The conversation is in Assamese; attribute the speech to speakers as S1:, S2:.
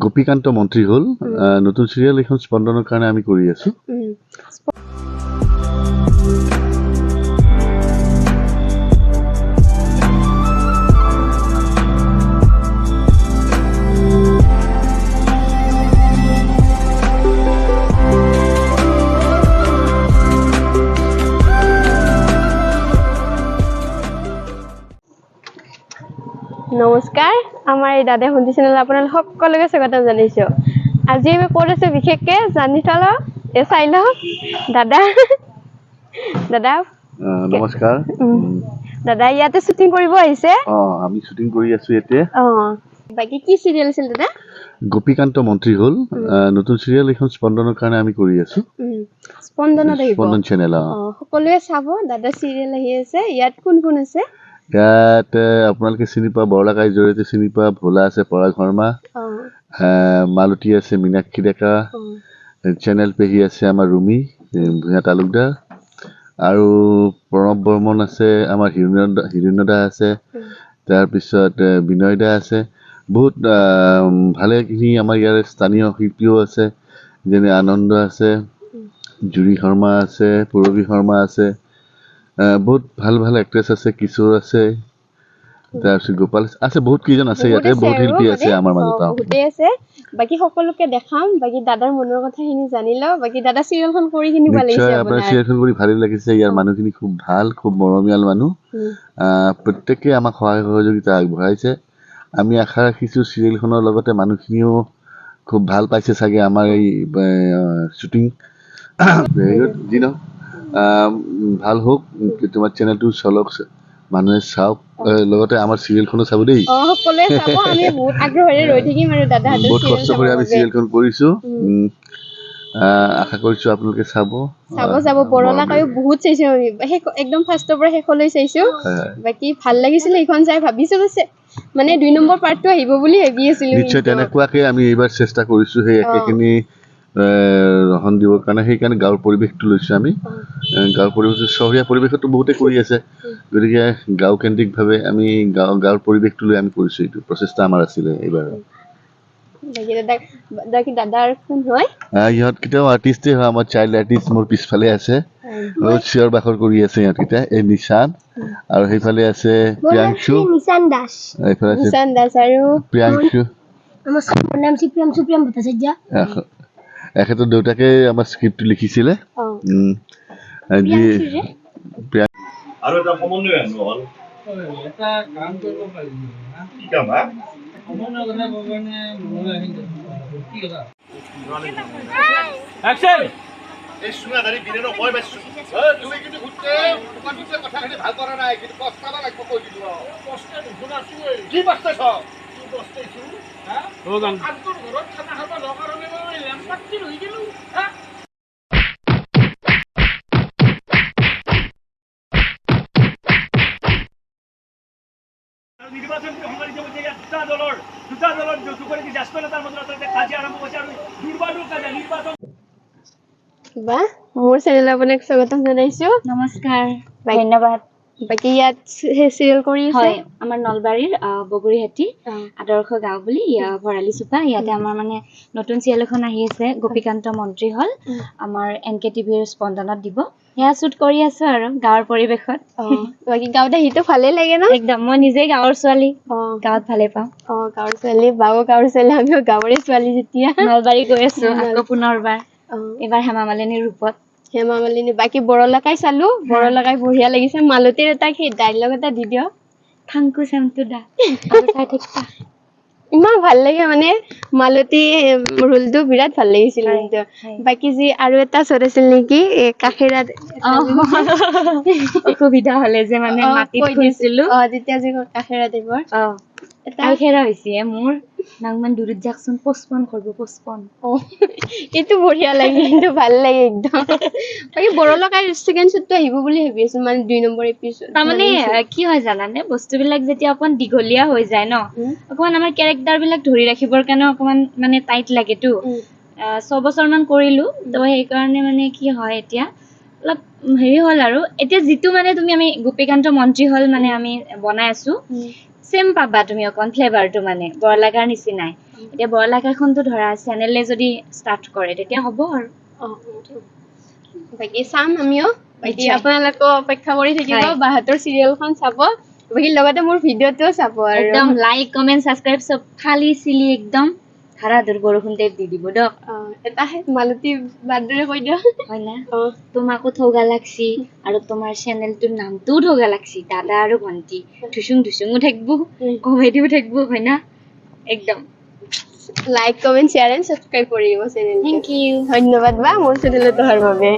S1: গোপীকান্ত মন্ত্ৰী হ'ল। নতুন চিৰিয়েল এইখন স্পন্দনৰ কাৰণে আমি কৰি আছোঁ।
S2: নমস্কাৰ, আমাৰ এই দাদা ভণ্টি চেনেলত আপোনালোক সকলোকে স্বাগতম জনাইছোঁ। আজি আমি ক'ত আছোঁ বিশেষকৈ জানি থলক, এই চাই লওক। দাদা, দাদা।
S1: নমস্কাৰ।
S2: দাদা ইয়াতে শ্বুটিং কৰিব আহিছে।
S1: অঁ, আমি শ্বুটিং কৰি আছোঁ এতিয়া।
S2: অঁ, বাকী কি চিৰিয়েল আছিল দাদা?
S1: গোপীকান্ত মন্ত্ৰী হ'ল। নতুন চিৰিয়েল এইখন স্পন্দনৰ কাৰণে আমি কৰি আছোঁ।
S2: স্পন্দনত আহিব।
S1: স্পন্দন চেনেল। অঁ।
S2: অঁ, সকলোৱে চাব, দাদা চিৰিয়েল আহি আছে। ইয়াত কোন কোন আছে?
S1: ইয়াত আপোনালোকে চিনি পোৱা বৰলাকাইৰ জৰিয়তে চিনি পোৱা ভোলা আছে, পৰাগ শৰ্মা, মালতী আছে, মীনাক্ষী ডেকা, চেনেল পেহী আছে আমাৰ ৰুমি ভূঞা তালুকদাৰ, আৰু প্ৰণৱ বৰ্মন আছে, আমাৰ হিৰণ্য দা আছে, তাৰপিছত বিনয় দা আছে। বহুত ভালেখিনি আমাৰ ইয়াৰ স্থানীয় শিল্পীও আছে, যেনে আনন্দ আছে, জুৰি শৰ্মা আছে, পূৰবী শৰ্মা আছে, বহুত ভাল ভাল এক্ট্ৰেছ আছে, কিশোৰ আছে, তাৰপিছত গোপাল আছে, বহুত কেইজন আছে ইয়াতে, বহুত শিল্পী আছে আমাৰ মাজত।
S2: বহুতেই আছে। বাকী সকলোকে দেখাম। বাকী দাদাৰ মনৰ কথাখিনি জানি লওঁ। বাকী দাদা, চিৰিয়েলখন কৰি কেনেকুৱা লাগিছে?
S1: নিশ্চয়, আপোনাৰ চিৰিয়েলখন কৰি ভালেই লাগিছে। ইয়াৰ মানুহখিনি খুব ভাল, খুব মৰমীয়াল মানুহ। প্ৰত্যেকেই আমাক সহায় সহযোগিতা আগবঢ়াইছে। আমি আশা ৰাখিছোঁ চিৰিয়েলখনৰ লগতে মানুহখিনিও খুব ভাল পাইছে চাগে আমাৰ এই শ্বুটিং। যি নহওক, ভাল হওক, তোমাৰ চেনেলটো চলক, মানুহে চাওক, লগতে আমাৰ চিৰিয়েলখনো চাব দেই।
S2: সকলোৱে চাব, আমি বহুত আগ্ৰহেৰে ৰৈ থাকিম আৰু দাদাহঁতৰ
S1: বহুত কষ্ট কৰি আমি চিৰিয়েলখন কৰিছোঁ। আশা কৰিছোঁ আপোনালোকে চাব।
S2: চাব চাব। বৰলাকাইও বহুত চাইছোঁ আমি, শেষ একদম ফাৰ্ষ্টৰ পৰা শেষলৈ চাইছোঁ। বাকী ভাল লাগিছিলে সেইখন চাই। ভাবিছোঁ মানে 2 নম্বৰ পাৰ্টটো আহিব বুলি ভাবি আছিলোঁ।
S1: নিশ্চয়, তেনেকুৱাকে আমি এইবাৰ চেষ্টা কৰিছোঁ, সেই একেখিনি ৰহণ দিবৰ কাৰণে। সেইকাৰণে গাঁৱৰ পৰিৱেশটো লৈছোঁ আমি। গাঁৱৰ পৰিৱেশটো, চহৰীয়া পৰিৱেশতো বহুতে কৰি আছে, গতিকে গাঁও কেন্দ্ৰিকভাৱে আমি গাঁৱৰ পৰিৱেশটো লৈ আমি কৰিছোঁ। এইটো প্ৰচেষ্টা আমাৰ আছিলে এইবাৰ।
S2: দাদাৰ কোন হয়?
S1: ইহঁতকেইটাও আৰ্টিষ্টেই হয়, আমাৰ চাইল্ড আৰ্টিষ্ট মোৰ পিছফালে আছে, বহুত চিঞৰ বাখৰ কৰি আছে ইহঁতকেইটা। এই নিশান, আৰু সেইফালে আছে প্ৰিয়াংশু।
S3: নিশান দাস।
S1: এইফালে আছে
S2: নিশান দাস আৰু
S1: প্ৰিয়াংশু।
S3: নমস্কাৰ, মোৰ নাম সুপ্ৰিয়াম ভট্টাচাৰ্য।
S1: এখেতৰ দেউতাকে আমাৰ স্ক্ৰিপ্টটো লিখিছিলে।
S4: আৰু এটা সমন্বয় নহ'ল।
S5: এটা কাম কৰিব পাৰি।
S4: কি কাম? হা,
S5: সমন্বয় কথা ক'ব কাৰণে মনলৈ আহিল। কি কথা?
S6: অ্যাকশন!
S4: এই চুঙাধাৰী বীৰেণক মই পাইছোঁ।
S7: তুমি কিন্তু গোটেই দোকানটোতে কথাখিনি ভাল কৰা নাই, কিন্তু পস্তাব লাগিব, কৈ দিলো। কি পস্তাইছ?
S5: কি পস্তাইছো? আনটোৰ ঘৰত খানা খাব যোৱাৰ কাৰণে মই লেম্পাটি ৰৈ গেলো। হা।
S6: নিৰ্বাচন সংঘটিত হৈছে ইয়াত দুটা দলৰ দুগৰাকী জ্যেষ্ঠ নেতাৰ মাজত আচলতে কাজিয়া আৰম্ভ হৈছে আৰু দুৰ্বাদুৰ কাজিয়া নিৰ্বাচন।
S2: বা, মোৰ চেনেলত আপোনাক স্বাগতম জনাইছোঁ।
S8: নমস্কাৰ, ধন্যবাদ।
S2: বাকী ইয়াত চিৰিয়েল কৰি আছে?
S8: হয়, আমাৰ নলবাৰীৰ বগৰীহাটী আদৰ্শ গাঁও বুলি ভৰালি চুপা, ইয়াতে আমাৰ মানে নতুন চিৰিয়েল এখন আহি আছে, গোপীকান্ত মন্ত্ৰী হ'ল। আমাৰ এন কে টিভিৰ স্পন্দনত দিব। সেয়া শ্বুট কৰি আছো আৰু গাঁৱৰ পৰিৱেশত।
S2: বাকী গাঁৱত আহিতো ভালেই লাগে ন?
S8: একদম, মই নিজেই গাঁৱৰ ছোৱালী, গাঁৱত ভালে পাওঁ।
S2: অঁ, গাঁৱৰ ছোৱালী, বাও গাঁৱৰ ছোৱালী, আমিও গাঁৱৰে ছোৱালী যেতিয়া।
S8: নলবাৰী গৈ আছো আকৌ পুনৰবাৰ, এইবাৰ হেমা মালিনীৰ ৰূপত।
S2: হেমা মালিনী। বাকী বৰলাকাই চালো, বৰলাকাই বঢ়িয়া লাগিছে। মালতীৰ এটা সেই ডাইলগ এটা দি দিয়ক।
S8: থাংকু চেমটু দা, চাই থাকিবা।
S2: ইমান ভাল লাগে মানে মালতী ৰোলটো বিৰাট ভাল লাগিছিল কিন্তু। বাকী যি আৰু এটা শ্বট আছিল নেকি, এই কাষেৰা
S8: অসুবিধা হলে যে মানে মাটিত শুইছিলো।
S2: অঁ, তেতিয়া যে কাষেৰা টাইপৰ।
S8: অঁ, কাষেৰা হৈছে মোৰ নাংমান দূৰত যাকচোন, পচপন কৰিব, পচপন।
S2: অঁ, এইটো বঢ়িয়া লাগে, কিন্তু ভাল লাগে একদম। বাকী বৰলকাইৰ ছেকেণ্ড শ্বটটো আহিব বুলি ভাবি আছো, মানে 2 নম্বৰ এপিছড।
S8: তাৰমানে কি হয় জানানে, বস্তুবিলাক যেতিয়া অকমান দীঘলীয়া হৈ যায় ন, অকমান আমাৰ কেৰেক্টাৰ বিলাক ধৰি ৰাখিবৰ কাৰণে অকমান মানে টাইট লাগেতো। 6 বছৰমান কৰিলো, তো সেইকাৰণে মানে কি হয় এতিয়া অলপ হেৰি হ'ল আৰু এতিয়া যিটো মানে তুমি আমি গোপীকান্ত মন্ত্ৰী হ'ল মানে আমি বনাই আছো, চেম পাবা তুমি অকণ ফ্লেভাৰটো মানে বৰলাকাৰ নিচিনাই। এতিয়া বৰলাকাইখনতো ধৰা চেনেলে যদি ষ্টাৰ্ট কৰে তেতিয়া হ'ব আৰু।
S2: বাকী চাম আমিও। বাকী আপোনালোকেও অপেক্ষা কৰি থাকিব, বাহঁতৰ চিৰিয়েলখন চাব, বাকী লগতে মোৰ ভিডিঅ'টোও চাব আৰু
S8: একদম লাইক, কমেণ্ট, ছাবস্ক্ৰাইব চব ফালি চিলি একদম ধাৰাধৰ বৰষুণ টাইপ দি দিব দক।
S2: এটা মালতী বাদৰে কৈ দিয়ক।
S8: হয় না? তোমাকো ঠগা লাগছি আৰু তোমাৰ চেনেলটোৰ নামটোও ঠগা লাগছি। দাদা আৰু ভণ্টি ঠুচুং ঠুচুঙো থাকিব, কমেডিও থাকিব, হয় না? একদম
S2: like, comment, share and subscribe কৰি দিব চেনেল।
S8: Thank U.
S2: ধন্যবাদ বা মোৰ চেনেলত অহাৰ বাবে।